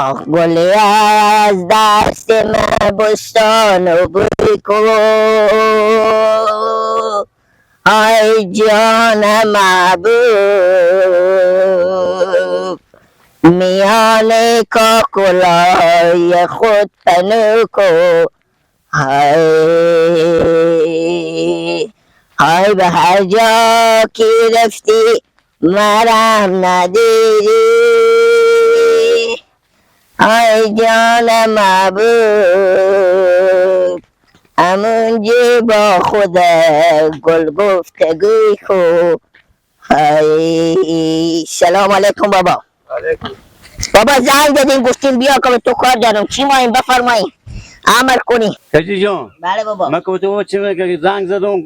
آخ گلی از دست من بستان و بوی کو، ای جان محبوب، میان کاکلای خود پنو کو، های های به هر جا که رفتی مرم ندیدی، ای جان محبوب، همونجا با خود گل گفتگوی کو. ای سلام علیکم بابا. علیکم. بابا زنگ دادیم گفتیم بیا که تو کار دارم. چی مایم بفرمایید امر کنی. کجی جان؟ بله بابا. من که تو چه که زنگ زدم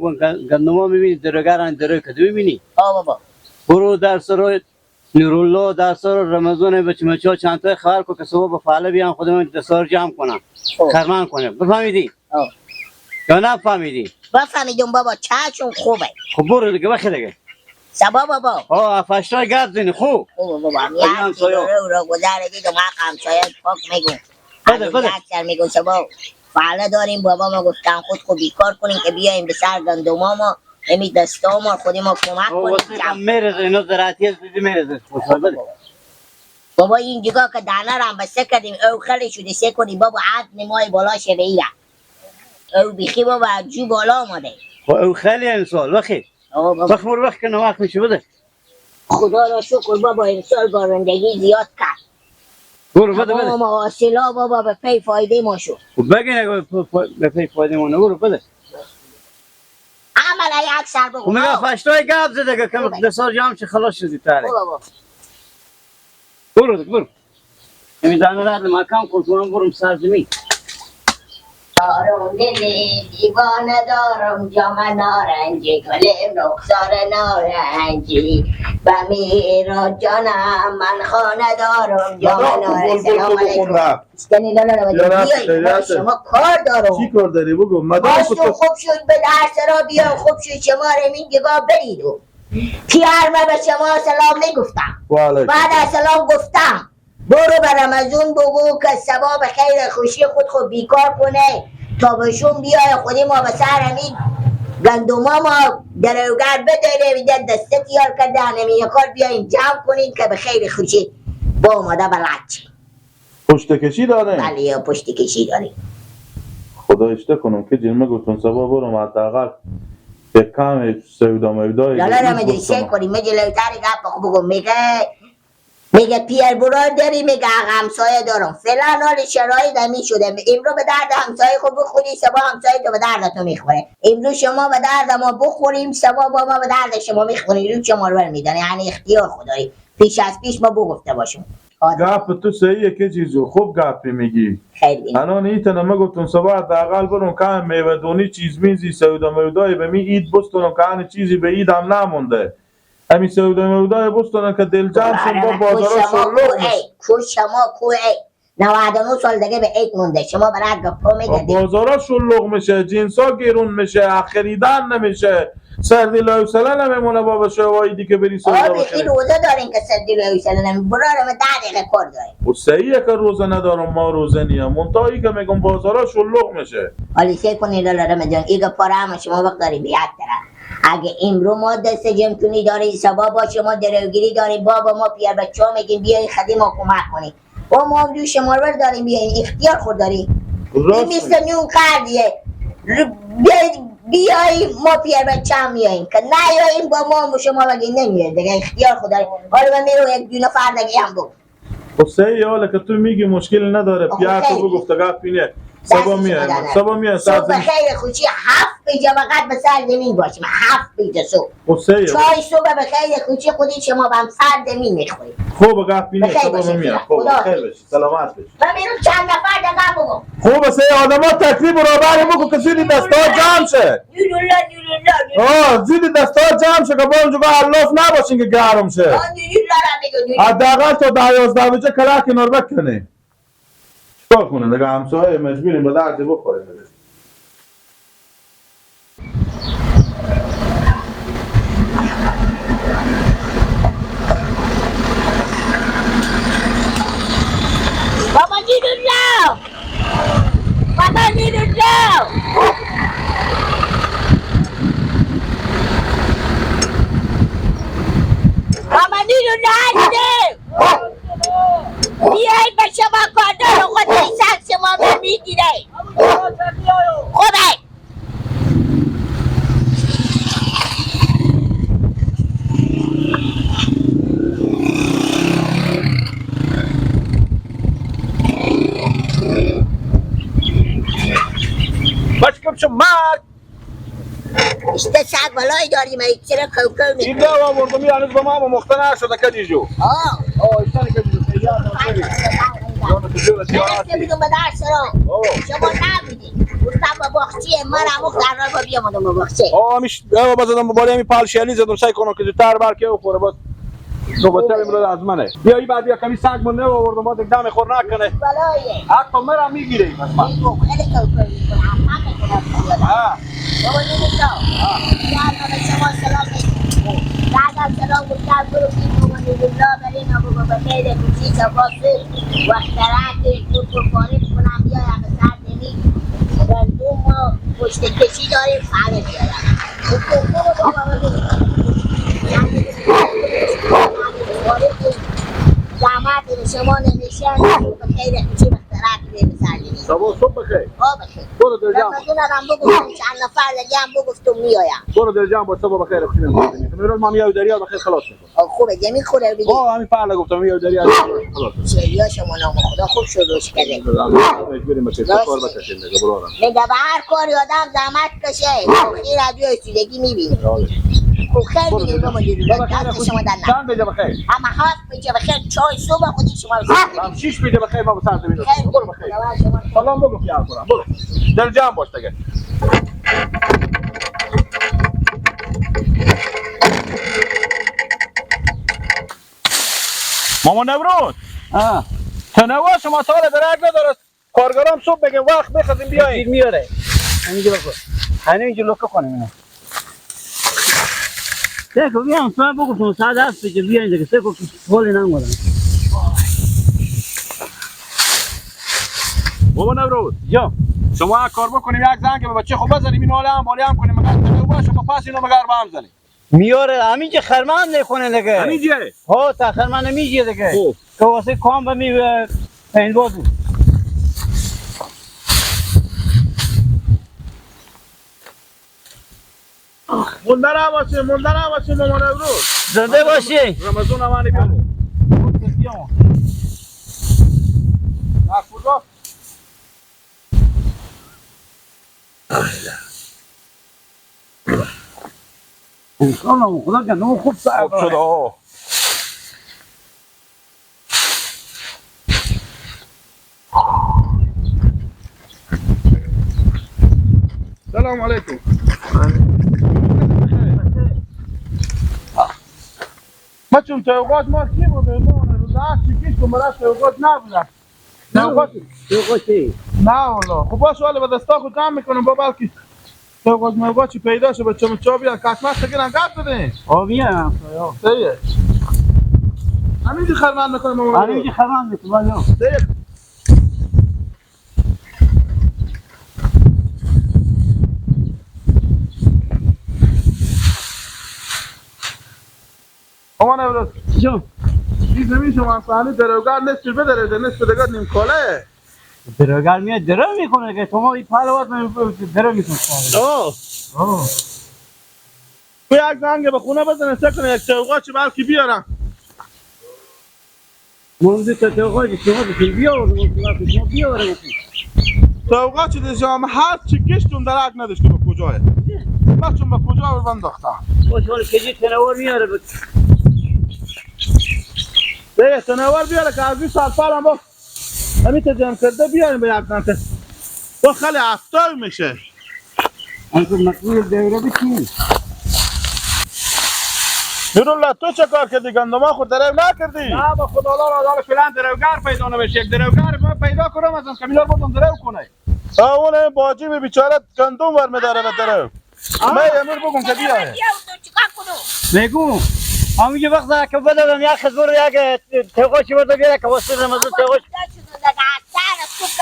گندما میبینی درگران درو کدو میبینی؟ آه بابا. برو در سر نورالله در سر رمضان بچه مچا چند تا خبر کو که صبح به فعله بیان خودمون دستار جمع کنم. خرمان کنه. بفهمیدی؟ آه. یا نفهمیدی؟ بفهمیدم بابا، چشم خوبه. خب برو دیگه بخیر دیگه. سبا بابا. آه فشای گپ زنی خوب. خوب بابا. می رو رو گذر دیدم حق همسایه پاک میگم. بده بده. سر میگم سبا فعله داریم بابا ما گفتن خود خود بیکار کنیم که بیایم به سر گندما ما امی دستا ما خودی ما کمک کنیم. میرزه اینا زراعتی است دیدی میرزه. بابا این جگاه که دانه رو هم بسته کردیم او خیلی شده سه کنیم بابا عد نمای بالا شه به او بیخی بابا جو بالا آمده. او خیلی امسال وخی. وقت مر وقت کنه وقت میشه بده. خدا را شکر بابا امسال بارندگی زیاد کرد. برو بده بده. ما حاصلا بابا به پی فایده ما شد. بگین به پی فایده ما برو بده. عمل ای اکثر بگو. میگه فشتای گپ زده که کم دسار جام چه خلاص شدی تاره. بابا. برو برو. همین دانه را مکان کن تو هم برم سرزمین. دارم دلی دیوانه دارم جام نارنجی گلم رخسار نارنجی و میرا جانم من خانه دارم جام نارنجی. سلام علیکم. استنی لالا بیای شما کار دارم. چی کار داری بگو؟ مدام خوب شد به درس را بیا خوب شد شما رو این جگاه برید و پیار من به شما سلام نگفتم. بعد از سلام گفتم برو به رمضان بگو که سبا به خیر خوشی خود خود بیکار کنه تا بهشون بیای خودی ما به سر همین گندما ما دروگر بداره در دسته تیار کرده همین یه کار بیاییم جمع کنیم که به خیر خوشی با آماده بلد چه. پشت کشی داره؟ بله یا پشت کشی داره. خدا اشته کنم که جلمه گفتم سبا برو حداقل یک کم سودا مودای لالا رمضان سه کنیم مجلوتر گپ خب بگو. میگه پیر برار داری میگه همسایه دارم فعلا حال شرایط همین شده امرو به درد همسایه خود بخوری سبا همسایه تو به درد تو میخوره. امروز شما به درد ما بخوریم سبا با ما به درد شما میخوریم. روز شما رو برمیداره یعنی اختیار خدایی پیش از پیش ما بگفته باشیم. گپ تو صحیحه که چیزو خوب گپی میگی خیلی. الان این تنه ما گفتم سبا حداقل برم که میوه دونی چیز میزی سودا مودای به می عید بستونم که چیزی به عید هم نمونده. همین سودا مودای بستونم که دل جمع شون با بازارا شلوغ میشه. کو شما کو ای 99 سال دیگه به عید مونده شما برای گپا میگردید. بازارا شلوغ میشه، جنسا گرون میشه، خریدن نمیشه، سردی لایوسله نمیمونه بابا شوایدی که بری سودا بخری. این روزه دارین که سردی لایوسله نمیمونه. برارم 10 دقیقه کار داریم. و صحیحه که روزه ندارم ما روزه نیم منتهایی که میگم بازارا شلوغ میشه. حالی سه کنید لالا رمضان ایگه پاره هم شما وقت داریم بیاد داره. اگه امرو ما دست جمتونی داریم سبا با شما دروگیری داریم بابا ما پیر بچه ها میگیم بیاین خدی ما کمک کنیم با ما هم شما رو داریم بیاین اختیار خود داریم. این مثل نون قردیه بیاییم ما پیر بچه هم میاییم که نیاییم با ما هم شما بگیم نمیاییم دیگه اختیار خود داریم. حالا من میرو یک دونه فردگی هم بگو. خب صحیح حالا که تو میگی مشکل نداره پیار تو بگو گفتگو پینه سبا میایم سبا میایم صبح بخیر خوشی 7 بجه فقط به سر زمین باشیم 7 بجه صبح. چای صبح به خیر خوشی خودی شما به هم سر زمین میخوریم. خوب گپ اینه سبا میایم. خوب خیر باشی سلامت باشی. من میرم چند نفر دیگه بگم. خوب سه آدما تکلیف برابر بگو که زیر دستا جمع شه. آه زیر دستا جمع شه که با اونجا علاف نباشین که گرم شه. حداقل تا 10 11 بجه کلاک کنار بکنه. چیکار کنه دیگه همسایه مجبوریم به درد بخوره. اشته سگ بالای داریم ای چرا کوکو میکنی؟ این دو آوردم هنوز به ما مخته نشده کجیجو. آه آه ایشان کجیجو خیلی من بیدم به درس رو شما نبودی گفتم با باغچه من هم در راه بیامدم با باغچه. آه همیش بزدم بالای همین پالشیلی زدم سعی کنم که زودتر برکه بخوره باز نوبت امروز از منه. بیا این بعد بیا کمی سگ من آوردم باز دم خور نکنه. بالایه حتی مرا میگیره این از من. خیلی کوکو میکنه حق میکنه. بابا نمی‌دونم. یالا به شما سلام میگم. بعد سلام گفتم برو که بابا نورالله بریم بابا به خیر کوچی سپاس وقت رد خود رو فارغ کنم بیا یک سر نمی گندم ما پشت کشی داریم فعال بیارم. زحمت به شما نمیشه به خیر کوچی وقت رد بریم سر نمی. صبح بخیر. آه بخیر. برو دل جان. رمضان هم بگفتم چند نفر دیگه هم بگفتم میایم. برو دل جان با صبح بخیر خوشی می‌کنیم. امروز ما میای دریا بخیر خلاص می‌کنیم. خوبه زمین خوره بگی. آه همین پرله گفتم میای دریا خلاص. چه شما نام خدا خوب شد روش کرده. بریم بخیر کار بکشیم دیگه برو. نه به هر کاری آدم زحمت کشه. خیر از روی رسیدگی می‌بینی. خب خیر می‌گیم بابا دیگه. دست شما در نکنه. چند بجه بخیر؟ هم 7 بجه بخیر چای صبح خودی شما رو. 6 بجه بخیر ما سر زمین. برو بخیر. سلام بگو خیال کنم. برو. دل جان باش دیگه. مامان نوروز. تنوع شما سال درک نداره. کارگرام صبح بگه وقت بخزیم بیاین. میاره. همینجا بکن. همینجا لوکه کنیم اینا. دیگه بیام تو بگو تو ساعت 7 بجه بیاین دیگه سه کو پول نمیدم. بابا نوروز. جا شما کار بکنیم یک زنگ به بچه خوب بزنیم این حالا هم بالی هم کنیم مگر تنوع شما پس اینو مگر با هم زنیم. میاره همینجا خرمان نکنه دیگه. همینجا. ها تا خرمان نمیجه دیگه. خوب. که واسه کام به می این بازو. مونده نباشی مونده نباشی مامان نوروز. زنده باشی. رمضان امانی بیامو. بیامو. نه انشالله خدا که خوب خوب شده. آه سلام علیکم. ما چون توقات ما کی بوده؟ ما روز هفت کیش تو مرا توقات نبوده. توقات توقاتی نه والله. خب باش والا به دستا خود جمع میکنم با بلکی توقات موقع چی پیدا شه بچه مچا بیان کسمت بگیرن گپ بدین. آه میام. صحیح. همینجا خرمن میکنم. همینجا خرمن میکنم. صحیح. آمان نوروز. جان. این زمین شما فهمی دروگر نصف بدره نصف دیگه نیم کاله. دروگر میاد درو میکنه که شما این پهلوات درو میکنه. آه. آه. تو یک زنگ به خونه بزنه سه کنه یک چوغاچی بلکی بیارم. منذ تا چوغاچی شما بیارم شما بیارم. چوغاچی دیشام هر چی کشتون درک نداشته به کجاه. من چون به کجا رو انداختم. باش حالا کجی تنور میاره. بله تنور بیاره که از این سال پرم با همین تا جمع کرده بیاریم به یک نمته با خیلی افتار میشه. انکو مقبول دوره بچین. نورالله تو چه کار کردی؟ گندما خود درو نکردی؟ نه با خدا الله را فعلا دروگر پیدا نمیشه. یک دروگر من پیدا کنم از کمیلار بودم درو کنه. اون باجی به بیچاره گندم ور میداره به درو. من امیر بگم که بیاره. میگم همینجا وقت که بدم یک خزور یک تقاچی برده بیاره که واسه رمضان تقاچ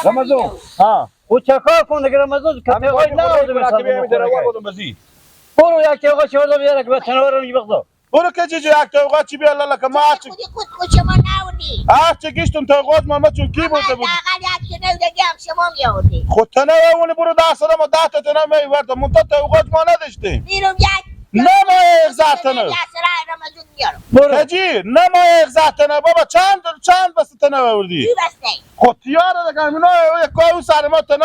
رمضان ها خود چه کار کن دیگه رمضان که تقاچ نبوده که بیام درو بودم بزی برو یک تقاچی برده بیاره که به تنور رو بخدا برو که چه یک تقاچی بیار لالا که ما خود خود شما نوردی هر چه گشتم تقاچ ما چون کی برده بود حداقل یک تنه دیگه هم شما میآوردی خود تنه اون برو 10 سال ما 10 تا تنه میوردم من تا تقاچ ما نداشتیم میرم یک نه ما یک تنه کجی نه ما یک تنه بابا چند بسته تنه آوردی بسته خود تیاره دیگه اینا یک کارو سر ما تنه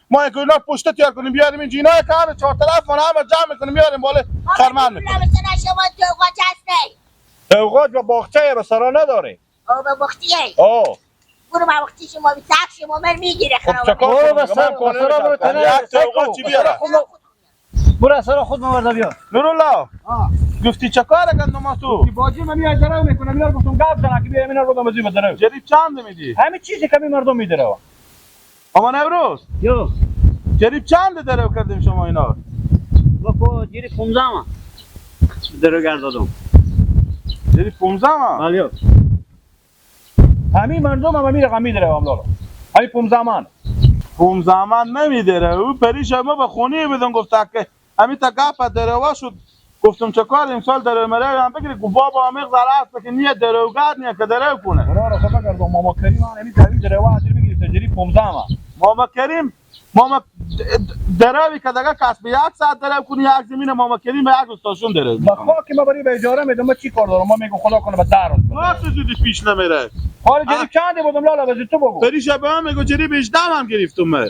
ما یک اینا پشت تیار کنیم بیاریم اینجا اینا که همه چهار طرف ما همه جمع میکنیم میاریم بالا خرمن میکنیم. شما توقاج هستی؟ توقاج و باغچه به سرا نداره. او به باغچه. آه. برو با باغچه شما بیتاک شما من میگیره خراب. خب چکار کنم؟ یک توقاج چی بیاره؟ برو سرا خود مورد بیا. نورالله. گفتی چه کار گندم تو؟ باجی من میای درو میکنم اینا گفتم گپ زنم که بیا اینا رو دم زیب درو. جریب چند میدی؟ همین چیزی که مردم میدره. اما نوروز. یو. جریب چند درو کردیم شما اینا؟ بابا جریب 15 ما. درو گردادم. جریب 15 ما؟ بله. همین مردم هم همین رقم میدره هم لالا. همین 15 من. 15 من نمیدره. او پریش ما به خونه بدون گفت که همین تا گپ درو شد. گفتم چه کار امسال درو مره هم بگیری گفت بابا عمیق زره است که نیه دروگر نیه که درو کنه. برا را خبر کردم ماما کریم همین همین درو اجر بگیری تجری 15 ما. ماما کریم ماما دروی که دیگه کسب یک ساعت درو کنی یک زمین ماما کریم به یک استاشون درو. با خاک ما برای به اجاره میدم ما چی کار دارم ما میگم خدا کنه به در روز. ما زودی پیش نمیره. حالا جریب چند بودم لالا بزی تو بگو. پریش به من میگه جریب 18 هم گرفتم من.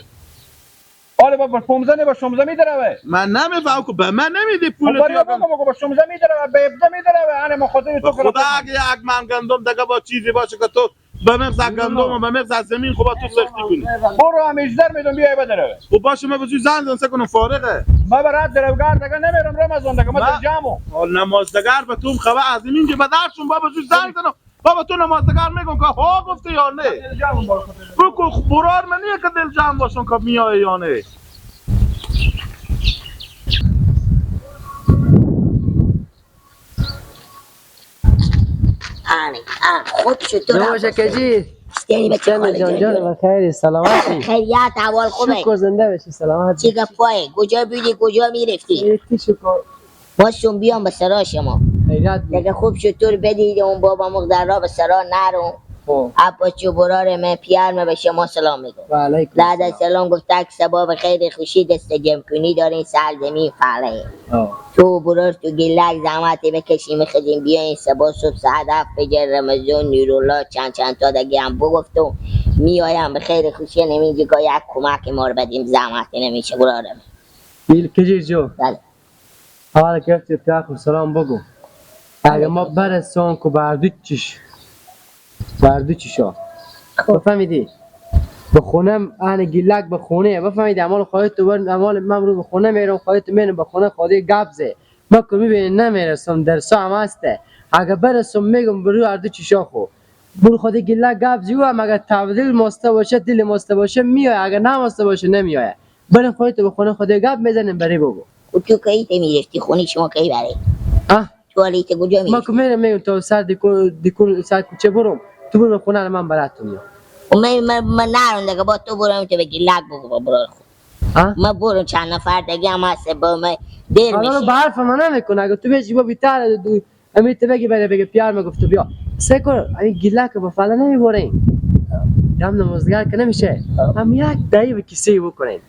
حالا با 15 نه با 16 میدره. من نمیفهم که به من نمیدی پول تو. بگو با 16 میدره به 17 میدره انا ما خاطر تو خدا اگه یک من گندم دیگه با چیزی باشه که تو به مغز گندم و به مغز زمین خب تو سختی کنی. برو هم 18 میدم بیای بدره. خب باشه من بزوی زن زن کنم فارغه. ما برات درو دیگه نمیرم رمضان دیگه ما در جامو. نمازدگر به تو خبر از اینجا به درشون بابا زوی زنگ زنم. بابا تو نمازدگر میگم که ها گفتی یا نه؟ بگو برار من نیه که دل جمع باشم که میای یا نه. آنی خود شد تو نماشه کجی؟ ستانی بچه خاله جان جان بخیر سلامتی. خیریت احوال خوبه. شکر زنده باشی سلامت. چی گپای کجا بودی کجا میرفتی؟ شکر باشون بیام به سرا شما. خیریت دیگه خوب شد تو بدید اون بابا مقدر را به سرا نرو. عباس برار من پیار من به شما سلام میگم. و علیکم. بعد سلام گفت تک سبب خیر خوشی دست جمع کنی دارین سر زمین فعله. تو برار تو گلک زحمت بکشیم بخدیم بیاین سبا صبح ساعت 7 فجر رمضان نورالله چند چند تا دیگه هم بگفتم میایم به خیر خوشی نمیگه که یک کمک ما رو بدیم زحمت نمیشه برارم. بیل کجی جو. بله. حالا گرفتی پیاخو سلام بگو. اگه ما برسون که بردو چیش بردو چیشا بفهمیدی؟ به خونم اهل گیلک به خونه بفهمیدی امال خواهی تو بر امال من رو به خونه میرم خواهی تو میرم به خونه خواهی گبزه ما که میبینی نمیرسم درسا هم هسته اگه برسم میگم برو اردو چیشا خو برو خود گیلک گبزی او هم اگه تبدیل مسته باشه دل مسته باشه میای اگه نمسته باشه نمیای برم خواهی تو به خونه خودی گب میزنیم بری بگو. تو کی میرفتی خونه شما کی بری؟ تو کجا میری؟ ما که میرم میگم تو سر دیکون سر کوچه برم تو برو خونه من براتون میام. من نرم دیگه با تو برم تو بگی لگ بگو برو خود. من برم چند نفر دیگه هم هست با من دیر میشه. حالا به حرف من نمیکنه اگه تو بشی با بیتر امیر تو بگی بره بگه پیار میگفت تو بیا سه کن این گیلک با فعلا نمیبریم هم نمازگر که نمیشه هم یک دایی به کیسه بکنین.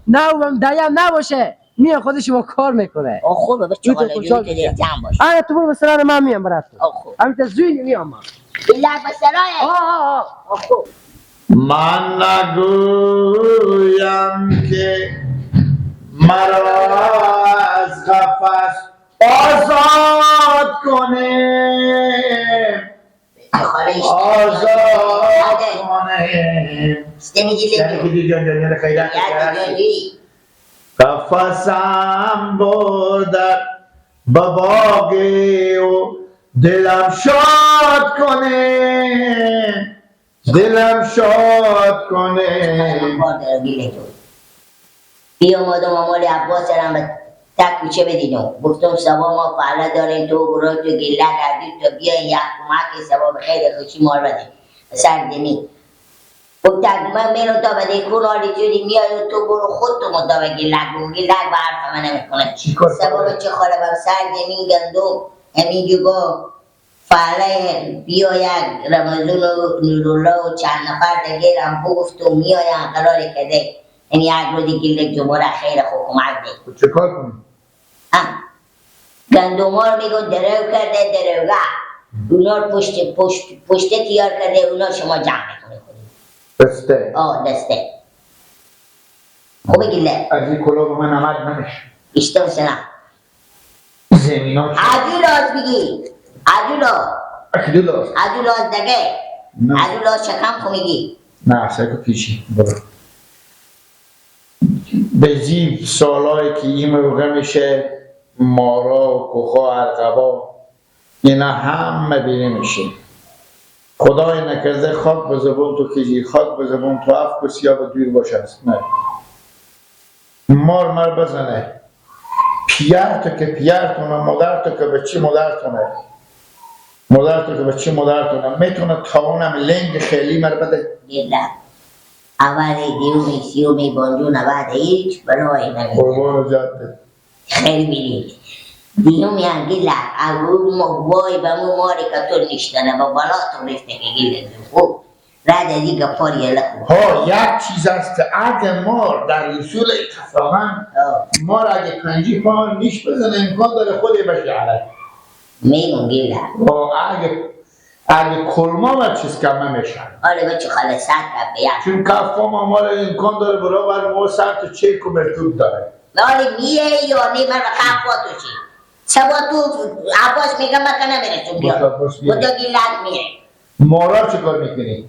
نه هم دایی هم نباشه میاد خودش با کار میکنه. آه خوبه بچه خاله جون تو دل جمع باش. آره تو برو مثلا من میام برات. آه خوب. همین زوی میام من. گیلک به سرای. آه خوب. من نگویم که مرا از قفس آزاد کنیم آزاد کنیم. قفسم بردن به باغ و دلم شاد کنه دلم شاد کنه. بیامدم امال عباس رم به تک کوچه بدیدم گفتم سبا ما فعلا داریم تو برو تو گله کردیم تو بیاین یک کمک سبا به خیر خوشی مال بدیم سر زمین. گفت من میرم تا به دیکون آلی جوری میای و تو برو خود تو مدام گلک بگو گلک به حرف من نمیکنه. سبا به چه خاله به سر زمین گندم همینجا گفت فعلا بیاید رمضان و نورالله و چند نفر دیگه هم بگفت و میآیم قرار کرده یعنی یک روزی گلک جمعه خیر خود کمک ده. چه کار کنیم؟ گندم ها رو میگو درو کرده دروگه اونا رو پشت پشت تیار کرده اونا شما جمع میکنه خودی. دسته؟ آه دسته. خوبه گله. از این کلاه به من نمک نمیشه. اشتم سلام. زمین ها عجولاز بگی. عجولا. عجولاز. عجولاز دگه. عجولاز شکم خو میگی. نه سعی کن پیشی. برو. به زیب سالایی که این موقع میشه مارا و کوخا ارقبا اینا همه بیره میشه. خدای نکرده خاک به زبون تو کجی، خاک به زبون تو اف کسیا به دور باشه است. نه مار مار بزنه پیر تو که پیرتونه، مادر تو که بچی مادرتونه، مادر تو که بچی مادرتونه، میتونه تاونم لنگ خیلی مر بده. اول دیومی سیومی بانجو نبعد هیچ بلایی نمیده. قربان جدت خیلی میرید دیومی هم گیله او وای به مو ماری که تو نیشتنه با بالا تو ریفته که گیله خوب رد از این گپار یه خوب. ها یک چیز است که اگه مار در اصول اتفاقا مار اگه پنجی پا نیش بزنه امکان داره خودی بشه علیه میگم گیله. اگه کلما و چیز کمه میشن. آره بچه خاله سر کف بیان. چون کف ما مال امکان داره برابر مو سر تو چک و مرتوب داره. آره میه یا نه من کف تو چی؟ سبا تو عباس میگم من که نمیرسم بیا. خدا گیلک میره. مارا چیکار میکنی؟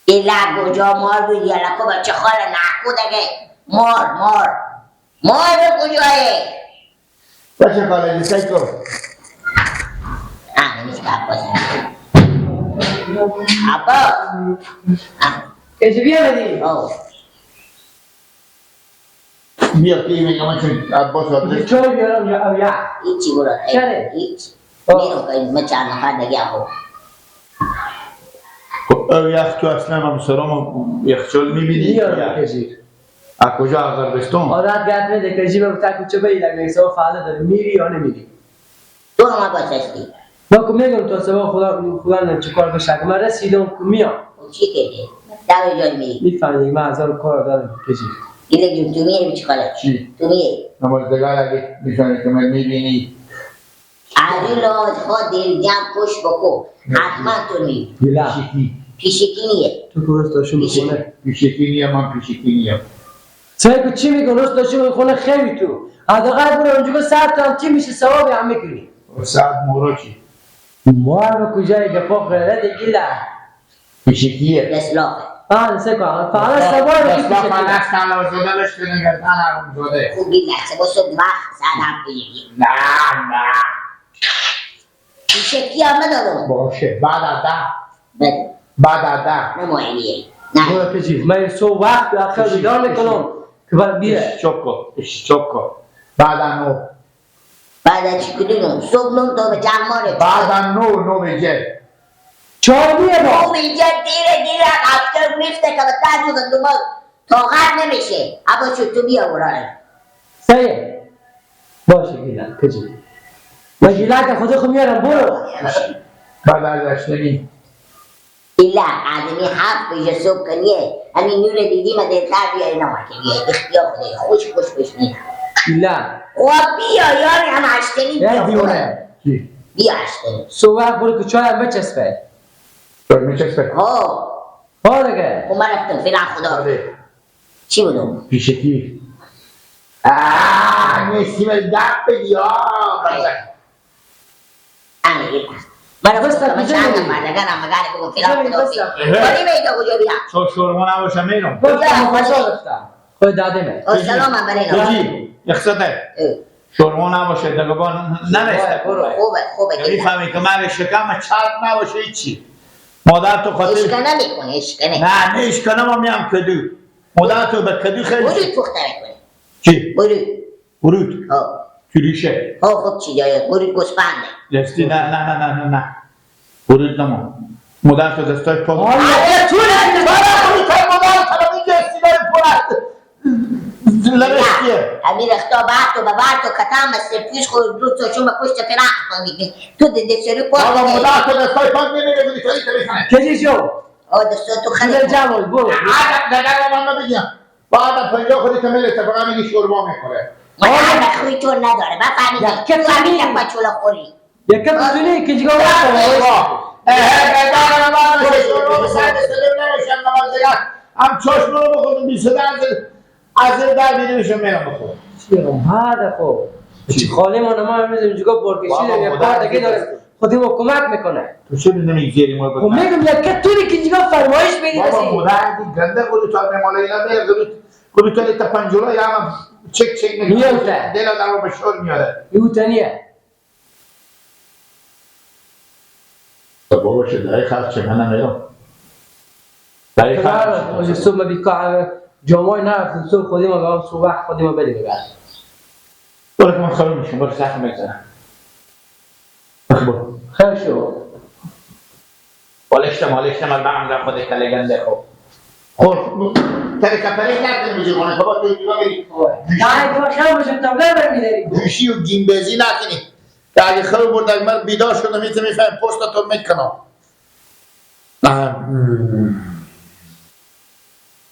گیلک کجا مار بود یلکو بچه خاله نکو دیگه. مار مار مار کجایه؟ بچه خاله دیسک کن. عباس کجا بیا بدی؟ بیا پی میگم چون عباس آدرس چای بیارم یا او یخ؟ هیچی برو چره؟ هیچ میرم که من چند نفر دیگه خب او یخ تو اصلا هم سرام یخچال میبینی؟ میارم کجی از کجا؟ از غربستان؟ عادت گرد میده کجی به تا کوچه بری لگه سو فعال داره میری یا نمیری؟ تو هم عباس هستی؟ من که میگم تا سبا خدا خدا نه چه کار بشه من رسیدم که میام. چی کردی؟ دو جای میری؟ میفهمی من هزار کار دارم کجی. گیله جون تو میری چی کاره؟ چی؟ تو میری؟ نمازدگار اگه میفهمی که من میبینی عجولاز خود دل جمع پشت بکو حتما تو میری. گیله پیشکی نیه. تو که روز داشو میخونه پیشکی نیه. من پیشکی نیم. سعی که چی میگه روز داشو میخونه خیلی تو حداقل برو اونجا که ساعت هم چی میشه ثوابی هم میکنی. ساعت مورا چی؟ مار به کجای گپا خیره گیله پیشکیه. دستلاخه. آه سعی کن فعلا سوار بکی دستلاخ پیشکی. نفس تنازاده بهش کنه گردن حرومزاده. خوب گیله سبا صبح وقت ساعت هم بگیری. نه نه پیشکی هم ندادم. باشه بعد از ده. بده. بعد از ده. نه مهمیه. نه. برو کجی من صبح وقت آخر بیدار میکنم که بعد بیه. چوب کن چوب کن. بعد از نو. بعد از چی کدوم؟ صبح نو تا به جمع ماره. بعد از نو نو میگه. چای میه با. نو میگه دیره دیره افتر میفته که به تاجو گندما طاقت نمیشه. عباس تو بیا براره. سیه. باشه گیلک کجی. من گیلک خود خود میارم برو. بعد از اشتنی. گیلک آدمی هفت بجه صبح کنیه. همین نور دیدی ما دلتر بیا اینا ما که بیا اختیار خدای خوش خوش خوش میرم. گیلک. خب بیا یاری هم اشتنی بیا. دیونه. بیا اشتنی. صبح برو که چای هم بچسبه. چای میچسبه. ها. ها دیگه. خب من رفتم فعلا خدا. چی بودم؟ پیشکی. نیستیم دب بگی آه. من رفتم من چند نفر دیگه هم مگر بگم فعلا خدا. ولی بیتا کجا بیا؟ چون شورما نباشم میرم. گفتم کجا رفتم؟ خود دادمه. سلام من برای اینا. کجی؟ اقصده. شورما نباشه دیگه با نمیسته. خوبه خوبه. میفهمی که من شکم چرب نباشه هیچی. مادر تو خاطر اشکنه میکنه اشکنه. نه نه اشکنه ما میام کدو. مادر تو به کدو خیلی ورود پخته میکنه. چی؟ ورود. ورود. ها. چریشه. ها خب چی جایه؟ ورود گوسفنده. دستی نه نه نه نه نه. ورود نمو. مادر تو دستای پاک. آره تو نه. برا ورود مادر تو میگه سیگار پرت. لبسیه. امیر اختا بعد تو بعد تو کتام سرپیش خود رو تو چون پشت فراخ میگی تو دستی پاک. بابا مادر تو دستای پاک نمیگه دیگه چی کجی شو؟ آ دستا تو خیلی جمع برو. عدم دقیقا من بگم. بعد 50 خودت میل اتفاقا میگی شوربا میخوره. من خوی تو نداره. من فهمیدم تو همین پچولا خوری. یک کم که جگاه وقت. هم چشم رو بخورم 22 از این در میریم میرم بخور. چی بعد خب خاله ما ما امروز اینجا برکشی داریم، یک کار دیگه داریم، خودی ما کمک میکنه. تو چه نمیگیری ما خب میگم یک توری که اینجا فرمایش بدی بابا مدر گنده خودی تا مال اینا میاد خودی تا تا پنجولا یا هم چک چک میکنه دل آدمو به شور میاره. یوتنیه بابا چه دای خرچ من نمیرم دای خرچ صبح بیکار جامعه نرفتیم صبح خودی ما برام صبح خودی ما بریم بعد برو که من خالی میشم برو سخت میزنم برو خیر شو بالشت مالشت من برم خود کله گنده خب خب تر کپره نکنی بجی کنه بابا تو اینجا بری نه تو خیر باشم تبله برمیداری گوشی و گیمبزی نکنی که اگه خیلی برد من بیدار شدم میتونم میفهم پست تو میکنم.